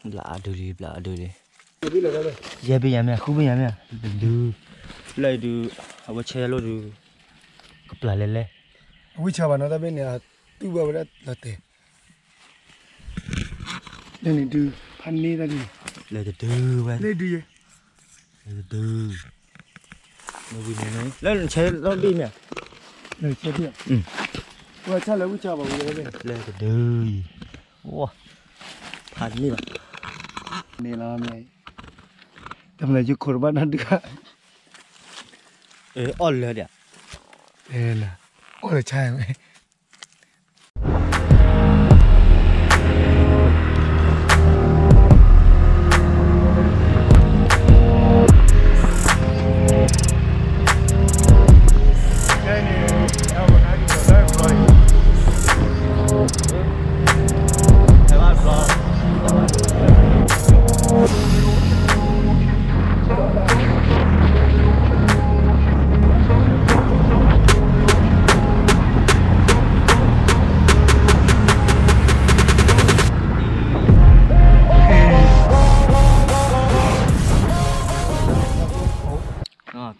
ဘျးအဒုလံ ဘျးအဒုလံ, ယဲၢ်ဘ့ၣ်ယၤမ့ၢ် ဃုဘ့ၣ်ယၤမ့ၢ်, တဒု, လၢအံၤဒုး, အဝဲဆဲးလီၤဒုး, ကပျၢ်လဲၤလဲၤ, အဝံၣ်ဆါဘၣ်နီၤ တၢ်ဘ့ၣ်န့ၣ် အတူၢ်ဘၣ်ဝဲဒၣ်လီၤတဲာ်, လၢန့ၣ်ဒုး, ဖးန့ၢ်တၢ်ဒုး, လဲၤတဒုဝဲ, လဲၤတဒု, လၢဆဲးလီၤဘ့ၣ်မ့ၢ်, လဲၤတဒုအံၤ, ဖးန့ၢ်ဘၣ်, န့ၣ်လီၤမ့ၢ်, တမ့ၢ်ယခိၣ်တဘၣ်နီတဒု, အီၣ်လၢဒၣ်, အီၣ်လၢဆါဝဲ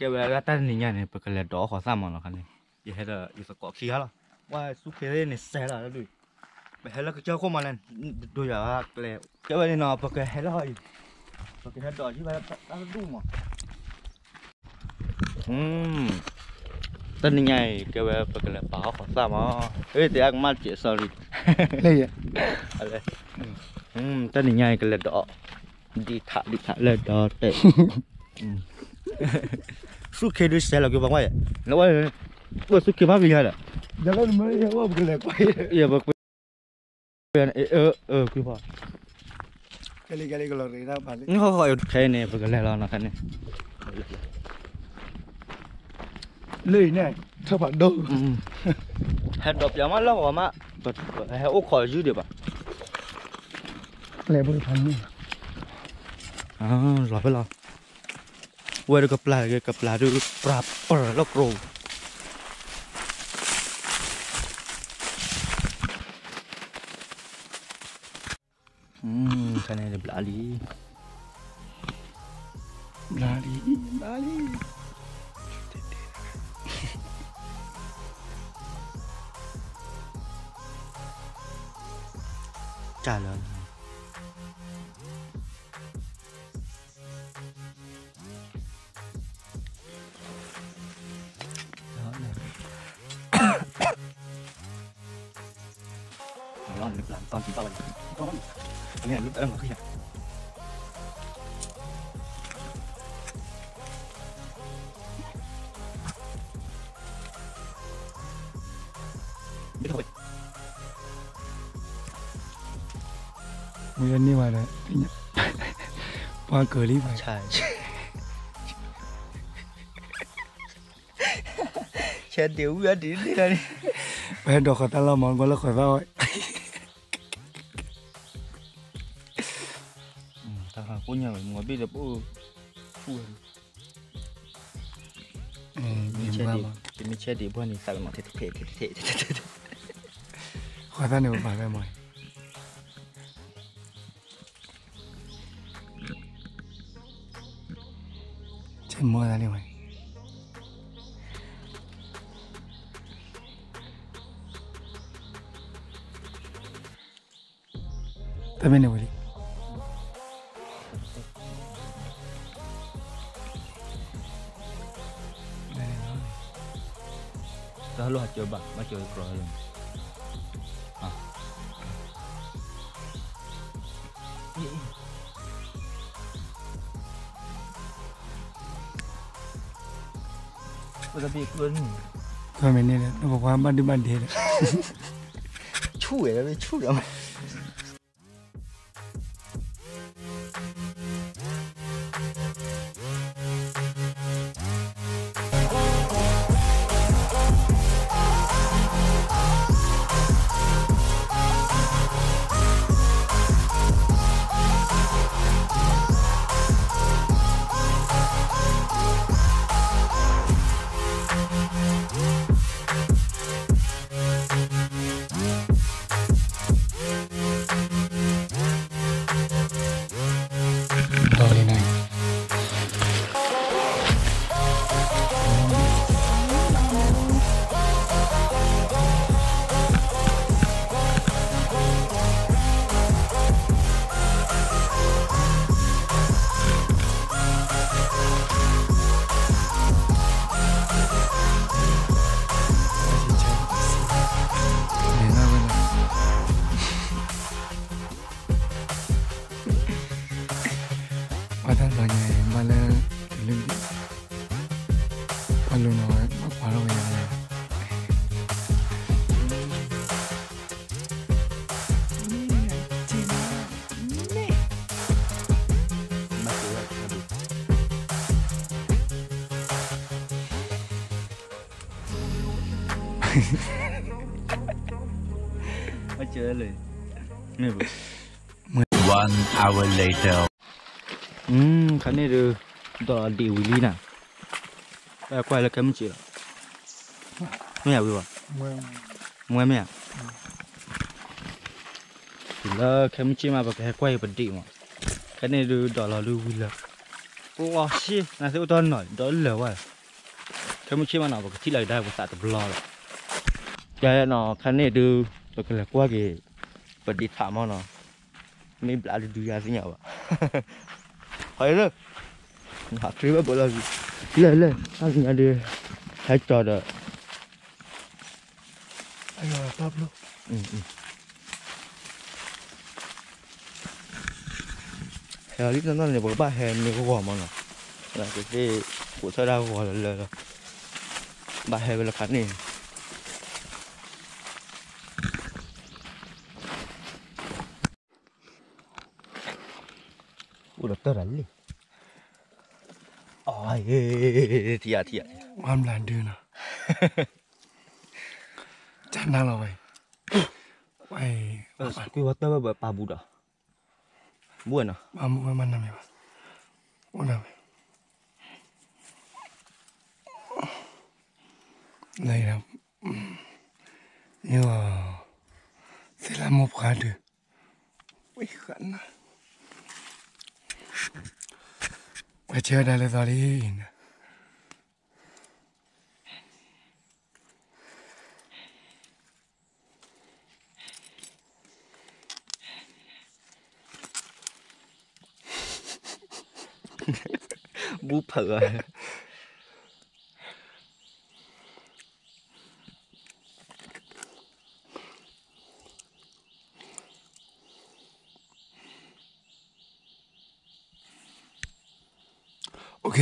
ကဲဝဲဒၣ်တၢ်တနံၤညါန့ၣ် ပကလဲၤဒိးအီၣ်ဃီၤသၣ်မးနီၤခါန့ၣ်, ယဟဲဒီးယသကိးခံဂၤလီၤ, ဝဲဆူၣ်ခ့န့ၣ်စဲးလီၤဒုး, ပဟဲလၢကစၢၢ်ခိၣ်မးလဲၣ်, ဒိယၤကျဲ, ကဲဝဲန့ၣ်နီၤ ပကဟဲလၢဟီအံၤ, ပကဟဲဒိးယံၤဘၣ်တၢ်တဒူၣ်မး တနံၤညါအံၤ ကဲဝဲပကလဲၤပာ်အီၣ်ဃီၤသၣ်မး, တဲအကမၣ်တစဲး sorry, တနံၤညါအံၤကလဲၤဒိး, ဒံးထးဒံးထးလၢဒီးတဲာ်, ဆူၣ်ခ့ဒုးစဲးလီၤက့ၤပှၤကွၢ်ယဲ, လၢဝဲ, ဝဲဆူၣ်ခ့ဘၣ်က့ၤယၤဒီး, ပကလဲၤကွၢ်, ကွၢ်ဖီ, ခဲအံၤန့ၣ် ပကလဲၤလီၤနီၤခါန့ၣ်, လၢအံၤန့ၣ် ထၢၣ်ဖးဒိၣ်, ဟဲဒိးပၠးမးလၢဂီၤမး, ဟဲအိၣ်ခိးယုၢ်ဒံးဘၣ်, လီၤဖဲလီၤ, ဝဲဒၣ်ကပျၢ်က့ၤ ကပျၢ်ဒုး ပြၢ်ပြၢ်လီၤကျိၤ ခါန့ၣ်ဘျးလံ, ဘျးလံ, ဘျးလံ, ကၢ်လီၤ. မ့ၢ်န့ၢ်ဝဲဒီး ပှၤကၢၤလံဘၣ်, ဆဲးဒ့ၣ်ဝံၤအဒံးန့ၣ်လီၤန့ၣ်, ပဟဲဒိးဃီၤသၣ်လီၤမး ကွၢ်လၢဃီၤသၣ်ဝဲ, တၢ်ကိၣ်ညါဝဲ မ့ၢ်ဘ့ၣ်ဒီးပအိၣ်, ဖူၣ်ဝဲ, တမ့ၢ်ဆဲးဒ့ၣ်ဘၣ်န့ၣ် သးကမၤထဲထဲထဲထဲထဲ, ဃီၤသၣ်န့ၣ်ပပာ်ဖဲမီၤ, ဆဲးမီၤသးလံဝဲ တမ့ၢ်န့ၣ်ဝဲလံ, တၢ်လိၣ်ဟးကၢဘၣ် ဘၣ်ကၢၤလၢကျီၤလၢ, ကွၢ်မ့ၢ်န့ၣ်ဒီး နပပှၤဘၣ်ဒုဘၣ်ဒဲဒီး, ဆူၣ်ဝဲလၢဆူၣ်ဒီး အကဲလၢ မ့ၢ်ဘၣ် One hour later. ခါန့ၣ်ဒုး ဒီးဒံးဝံၤလံနၤ, ပကွၢ်လၢခဲမုၢ်ဆ့ၣ်လီၤ, မ့ၢ်ဧါဝံၤဘၣ်, မွဲမ့ၢ်ဧါ, တုၤလၢခဲမုၢ်ဆ့ၣ်မး ပကဟဲကွၢ်အံၤပဒံးမး, ခဲန့ၣ်ဒုးဒီးလီၤဒုးဝံၤလၢ, ပှၤရှ့ နသ့ၣ်အိၣ်တ့ၢ်နီၤ ဒီးလၢာ်ဝဲ, ခဲမုၢ်ဆ့ၣ်မးနီၤ ပကထံၣ်လီၤကဒါပသးတဘျီလီၤ, ကဲနီၤ ခါန့ၣ်ဒုး ပကလဲၤကွၢ်က့ၤ ပဒံးထးမးနီၤ, မ့ၢ်ဘျးဒုဒုယါသ့ၣ်ညါဘၣ်, ဟဲလၢ ဟးခရံာ်ဘၣ်ဘၣ်လီၤ, လၢလၢ တၢ်သ့ၣ်ညါဒုး ဟဲကၠီၤဒီး ဟဲလီၤလံတနီၤန့ၣ် ပကဘၣ်ဟဲမ့ၢ်ဂီၤမးနီၤ, ကသ့ၣ်ကိးထီၣ်ဒၣ်ဂီၤလၢလၢလီၤ, ဘၣ်ဟဲဝဲလၢခါန့ၣ် အိၣ်ဒီးတၢ်တၢ်လံ, ထံၣ်ယၤထံၣ်ယၤ, ဝါဘျးဒုနီၤ, တၢ်နါလီၤဝဲ, ဝဲ, ကွံဝဲတၢ်ဘၣ်ဘၣ်ပာ်ဘူးဒီး, ဘူးဝဲနီၤ, ပာ်ဘူးဝဲမၤနမံၤဘၣ်, အိၣ်ဒီးဝဲ, လၢ, ယ, သ့ၣ်လၢမိၢ်ပှၢ်ဒုး, ဝဲဃနၤ, ပှၤဆၢဒၣ်လၢသီလံ, ဘူးဖုးဧါ ပက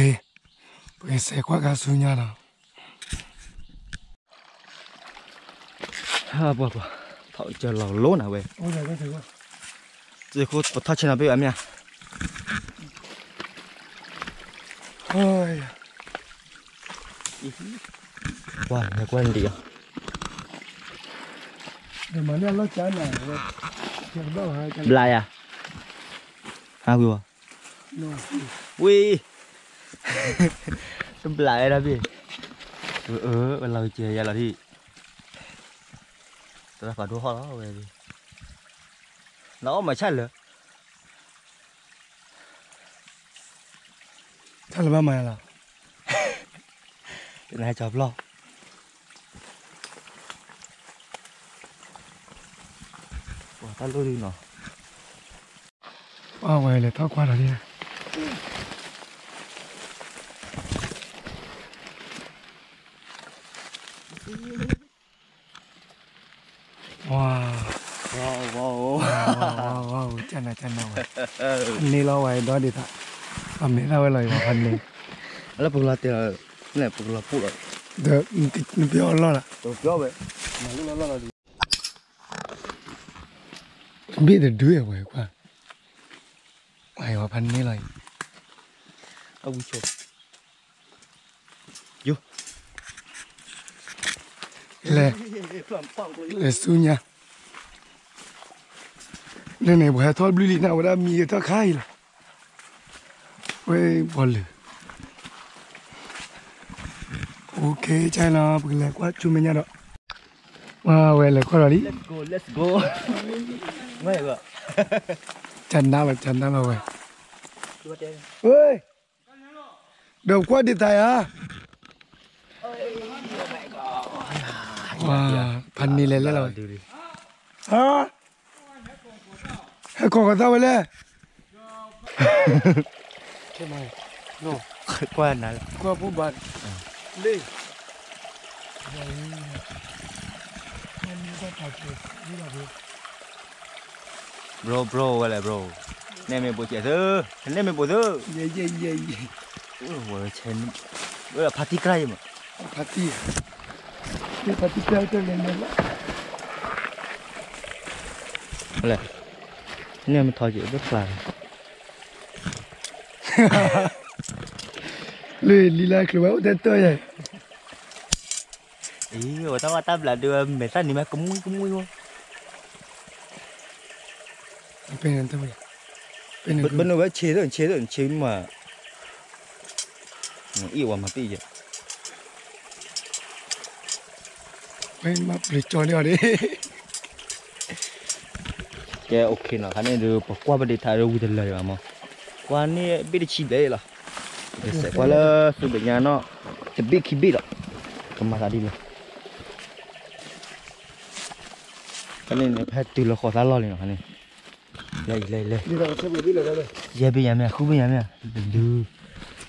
စဲးကွၢ်ကါဆူညါဒီး, ပှၤပှၤ, ထီၣ်ကၢလီၤလိနၤဝဲ, ပထီၣ်ဆဲးနီၤပ့ၢ်အမ့ၢ်ဧါ, ကွၢ်ကွၢ်လံဧါ, ဘျးယၤ, ဟါဝံၤဝဲ ဝံၤ, တဘျးဝဲဒၣ်ဘ့ၣ်, အလီၤကဲယၤလီၤဒံး, တရၣ်ဖးဒိၣ်ဟီၣ်လီၤဝဲ, နအီၣ်မၤဆၣ်လၢာ် တၢ်လၢဘၣ်မၤလီၤ, တနၤကၠီဖျီၣ်, ပှၤတၢ်လိၣ်ဒုနီၤ, ပှၤဝဲလဲၤထီၣ်ကွၢ်ဒီးဒ်, ဝါ, ဝါ, ကနၤကနၤဝဲ, ဖးန့ၢ်လီၤဝဲဒီဒ်သး, အမ့ၢ်ဒၣ်ဝဲလီၤအံၤဝဲဖးန့ၢ်, လၢပကလီၤတဲာ်လီၤ, လၢပကလီၤပူၣ်လီၤ, ဒီးနပျီအလီၢ်လၢ, ပျီဝဲ, မၤလိလီၤလီၤလီၤ, ဘ့ၣ်တဒုဝဲကွၢ်, ဝဲဖးန့ၢ်လီၤအံၤ, အဝံဆိ ယိ, လဲၤ, လဲၤဆူညါ, န့ၣ်န့ၣ် ပှၤဟဲထီၣ်ဘျုးလံန့ၣ် အဝဲဒၣ်မံကထီၣ်ခါအံၤလီၤ, ဝဲပှၤလုာ်, အိၣ်ခ့ ကၢ်လီၤ ပကလဲၤကွၢ်ဆူမဲာ်ညါဒီး, ဝဲလဲၤကွၢ်ဒီးလံ, ကနါလီၤ ကနါလီၤဝဲ, ဝဲ ဒီးကွၢ်ဒံးတၢ်ယၤ, ဝါ, ဖးန့ၢ်လဲၤလဲၣ်လီၤ, ဟါ, ဟဲခိးကသါဝဲလဲၣ်, ကွၢ်နၤလၢ, ကွၢ်ဖိဘၣ်, လ့ bro bro ဝဲလဲၣ် bro, နဲမ့ၢ်ဘိးကဲးသု, နဲမ့ၢ်ဘိးသု, ဝဲဆဲ, ဝဲဖါတံၢ်ကြၢ်ယမး, ဖါတံၢ်, ဖါတံၢ်ကြၢ်တလဲၤလဲၤလီၤ, လဲၣ်, နဲမ့ၢ်ထီၣ်က့ၤတဖျါ, လၢလံလၢကျိၤဝဲအိၣ်တၢ်တၢၢ်ယဲၢ် အံၤ ဝဲတၢ်ဝါတၢ်ဘျးဒုး မဲာ်သၣ်နံၤမ့ၢ်ကမှံကမှံဝဲ, ဘၣ်နဝဲဆ့သိး ဆ့သိး ဆ့မး, အံၤဝဲမၤပ့ၢ်ယဲ, မၤပျံၤကၠီန့ၢ်အီၤဒၣ် ကဲ OK နီၤ, ခါန့ၣ်ဒုး ပကွၢ်ပဒ့ထးဒုး ဝံၤတလၢာ်ဒံးဘၣ်မး, ကွၢ်န့ၢ်ဘ့ၣ်တဆံဘျဲၣ်လီၤ, ကစဲးကွၢ်လၢသုးမဲာ်ညါနီၢ် တဘ့ၣ်ခံဘ့ၣ်ဒီး ကမၤသးဒ်လဲၣ်, ခါန့ၣ်န့ၣ် ဖဲတုၤလၢဃီၤသၣ်လီၢ်လံနီၤ, ခါန့ၣ် လဲၤအံၤ လဲၤအံၤ လဲၤ, ယဲၢ်ဘ့ၣ်ညါမ့ၢ် ဃုဘ့ၣ်ညါမ့ၢ် တဒု,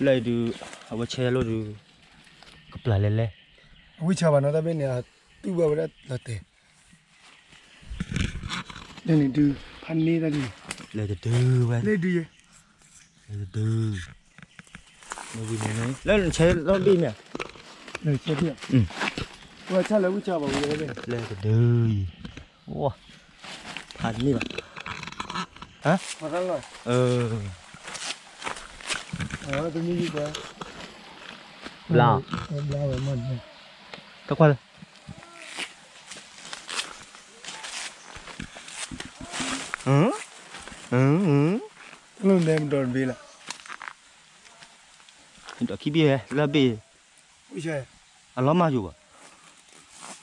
လၢအံၤဒုး အဝဲဆဲလိၣ်ဒုး ကပျၢ်လဲၤလဲၤ, အဝံၣ်ဆါဘၣ်နီၤ တၢ်ဘ့ၣ်န့ၣ် အတူၢ်ဘၣ်ဝဲဒၣ်လီၤတဲာ် လၢန့ၣ်ဒုး ဖးန့ၢ်တၢ်ဒုး, လဲၤတဒုဝဲ, လဲၤတဒု, လၢနဆဲလီၤဘ့ၣ်မ့ၢ်, လဲၤတဒု, ဖးန့ၢ်ဘၣ်, ဘျါ, တကွၢ်လၢ တၢ်လီၢ်န့ၣ်မဒီတဘ့ၣ်လၢ်, ဒီးခံဘ့ၣ်ဝဲ လၢဘ့ၣ်, အလီၤမၢ်ယိာ်ဘၣ်,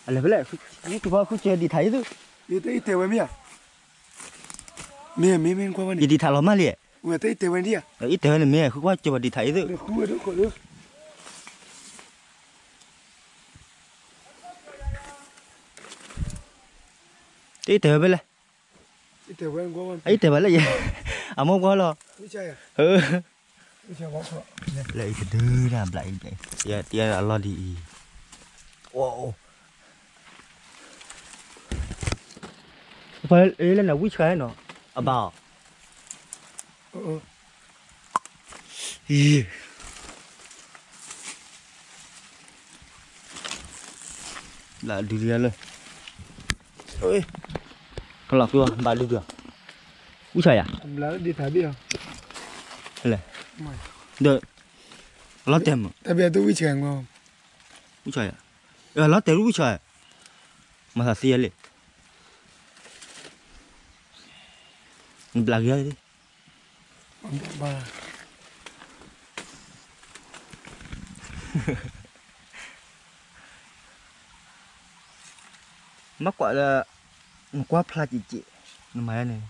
အလဲၤဖဲလဲၣ်, ယတဘၣ်ဃုစၢၤဒံးထးအံၤသု, ယတဲဝဲမ့ၢ်ဧါ, မ့ၢ်မ့ၢ်မ့ၢ်ကွၢ်ဝဲန့ၣ် ယဒံးထးလီၤမၢ်လံ, ဝဲတဲတဲဝဲဒံးဧါ, အံၤတဲဝဲန့ၣ်မ့ၢ် ဃုကွၢ်စၢၤဘၣ်ဒံးထးအံၤသု, တတဲဝဲဖဲလဲၣ်, အံၤတဲဘၣ်လၢယဲ, အမိၢ်ကွၢ်လီၤ, လၢအံၤတဒုဒၣ်ဘျးအံၤဘျးအံၤ, ယတဲအလီၢ်ဒ်အံၤ, လၢနဝံၣ်ဆှါနီၤ, အဘၣ်အီၤ, ဘျးဒုလံလၢ, ကလီၤကွံာ်အီၤ ဘၣ်ဒုဒု, ဝံၣ်ဆှါယၤ, လဲၣ်, ဒီး, လီၤတဲာ်မး, ဝံၣ်ဆှါယၤ, လီၤတဲာ်ဝံၣ်ဆှါ, မၤသးသံယၤလံ, နဘျးက့ၤယၤလံ မ့ၢ်ကွၢ်လၢ နကွၢ်ဖျါစ့ၢ်ကီး နမၤယါန့ၣ်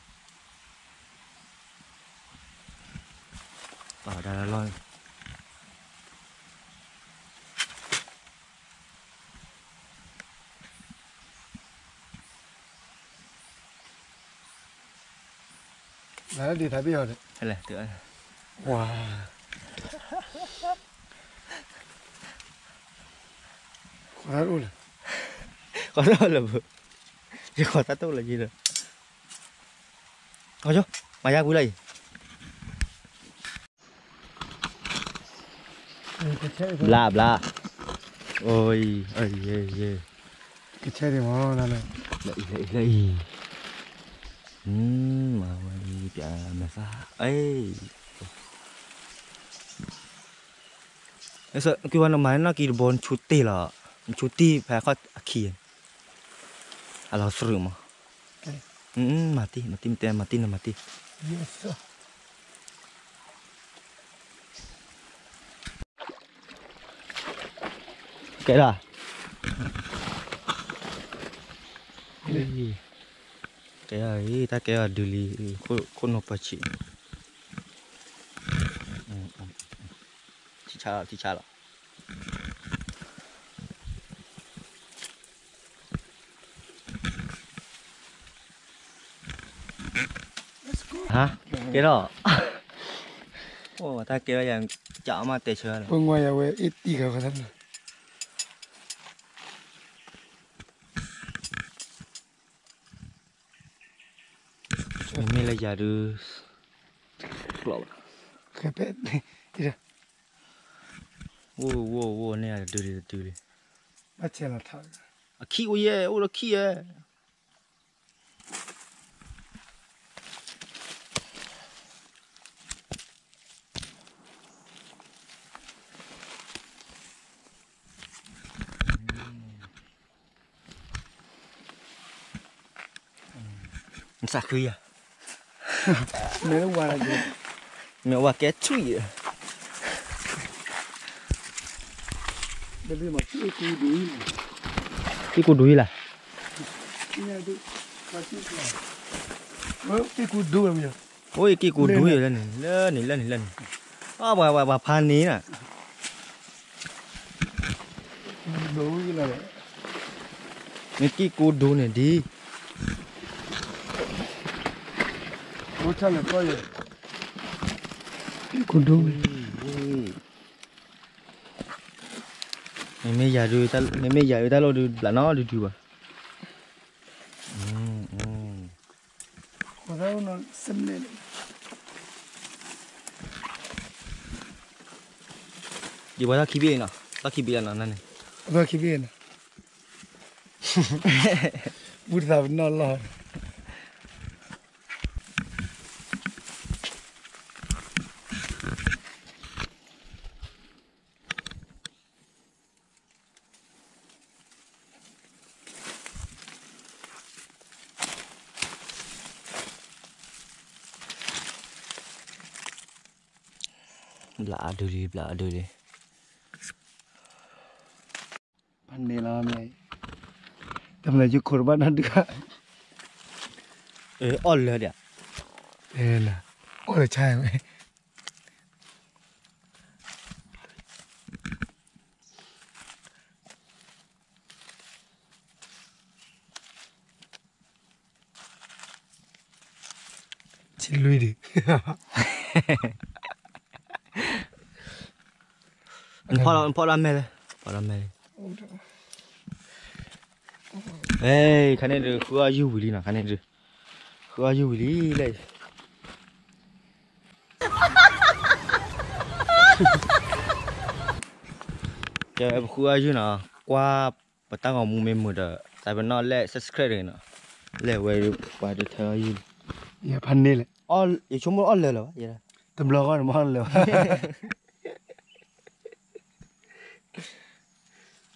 ပာ်ဝဲဒၣ်လၢလီၢ်န့ၣ် လၢဒ်တၢ်ဘ့ၣ်အီၤဒီး ဟဲလဲၣ်, ဝါ, ဃီတၢ်တအိၣ်လၢၤ, ဃီတၢ်လၢၤဘၣ်, ယဃီတၢ်တအိၣ်လၢၤယံၤဒီး, မၤယါကွံာ်လၢအံၤ ဘျါဘျါ, အိ, ယဲယဲ, ကဆဲးဒံးမ့ၢ်, လၢအံၤလၢအံၤ, မၤဝဲအံၤ ပျးမဲာ်သၣ်, အ့, က့ၤဝဲနမၤနီၢ်ကံတဘိ နဆူတ့ၢ်လီၤ, နဆူတ့ၢ်ဖဲခီၣ်အခံ, အလီၤသရူးမး, မၤတံၢ် မၤတံၢ် မၤတံၢ် မၤတံၢ် နမၤတံၢ် ကဲဒၣ်, ကဲဒၣ်အံၤ တၢ်ကဲဒၣ်ဒုးလံ, ခိၣ်နူာ်ပၢဆံး, ထံဆးလီၤ ထံဆးလီၤ. ဟါ, ကဲထီၣ်, အိၣ်တၢ်ကဲထီၣ်ယၤ, ကၠးအီၣ်မးတဲဆၢလီၤ, ပှၤဝဲအ့ၣ်တံၢ်ဂၤဃီသၣ်, မ့မ့ၢ်လၢယၤဒုး, ကျီၢ်ဘၣ်, အိၣ်ဝဲဝဲန့ၣ်တဒုလံတဒုလံ, အခံအိၣ်ယဲၢ် အိၣ်လၢခံယဲၢ်. နသးဃံဧါ, မ့ၢ်ဝၤကဲထွံၣ်ဧါ, က့ၢ်ကူဒူအံၤလၢ, အိၣ်က့ၢ်ကူဒူအံၤလၢန့ၣ်, လၢန့ၣ် လၢန့ၣ် လၢန့ၣ်, အပှၤ ပှၤ ပှၤဖးန့ၣ်နၤ နက့ၢ်ကူဒူန့ၣ်ဒ်, က့ၢ်ကူဒူ, မ့မ့ၢ်ယၤဒုး မ့မ့ၢ်ယၤဒုး တၢ်လီၢ်ဒုး ဘျးနီၢ်ဒုးဒုးဘၣ်, ဒ်ပှၤထီၣ်ခံဘ့ၣ်နီၤ, ထီၣ်ခံဘ့ၣ်လီၤနီၤန့ၣ်, ထီၣ်ခံဘ့ၣ်နီၤ, ဘူးတသးပနီၣ်လီၢ် ဘျးအဒုးလံ ဘျးအဒုးလံ, ဖးန့ၣ်လီၤမ့ၢ်, တမ့ၢ်ယခိၣ်တဘၣ်နီတဂၤ, အီၣ်လၢဒၣ်, အီၣ်လၢဆါဝဲ ဆံလွံၢ်ဒံး, နဖီၣ်လီၤမဲလၢ, ဖီၣ်လီၤမဲလၢ, ခါန့ၣ်ဒုး ဃုအီၣ်ယုၢ်ဝံၤလံနီၤ ခါန့ၣ်ဒုး, ဃုအီၣ်ယုၢ်ဝံၤလံလဲၣ် ကဲ ပဃုအီၣ်ယုၢ်နီၤ, ကွၢ်ပတၢ်ဂီၤမူမ့ၢ်မုာ်ဒီး သးပ့ၤနီၣ်လဲၣ် subscribe တဂ့ၤနီၤ, လဲၣ်ဝဲပှၤဒုးထၢအီၣ်ယုၢ်, ယဖးန့ၢ်လဲၣ်, ယဆိကမိၣ်အီၣ်လၢာ်လၢၤဘၣ်, တဘျီဃီန့ၣ်မ့ၢ်အီၣ်လၢာ်ဘၣ်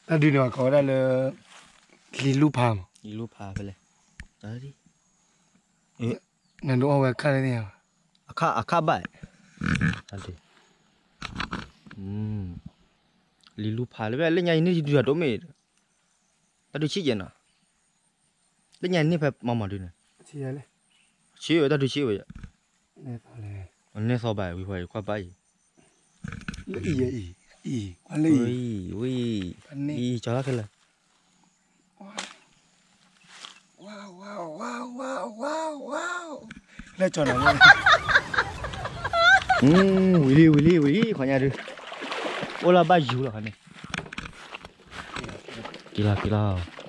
တၢ်ဒုးန့ၣ် ကိးဝဲဒၣ်လၢ လံၤလူၢ်ဖးမး, လံၤလူၢ်ဖးဖဲလဲၣ်, နဒုးအီၣ်ဝဲအခါလၢန့ၣ်, အခါဘၣ်, လံၤလူၢ်ဖးလၢဖဲလၢညါအံၤန့ၣ် ယဒုးအဒိၣ်မ့ၢ်, တၢ်ဒုးဆံးယဲနီၤ, လၢညါန့ၣ်ဖဲမၤမၤဒုးန့ၣ်, ဆံးဝဲတၢ်ဒုးဆံးဝဲယၤ, န့ၢ်သီဘၣ် ဝံၤပှၤယခွါဘၣ်အံၤ, လၢအံၤ, အံၤ, ဝံၤ, အံၤကၠီလီၤခဲလၢာ် လၢကၠီနီၤ, ဝံၤလံ ဝံၤလံ ဝံၤလံ ခီညါဒုး, အိၣ်လၢဘၣ်ယူၤလီၤခီန့ၣ်, က့ၤလီၤ က့ၤလီၤ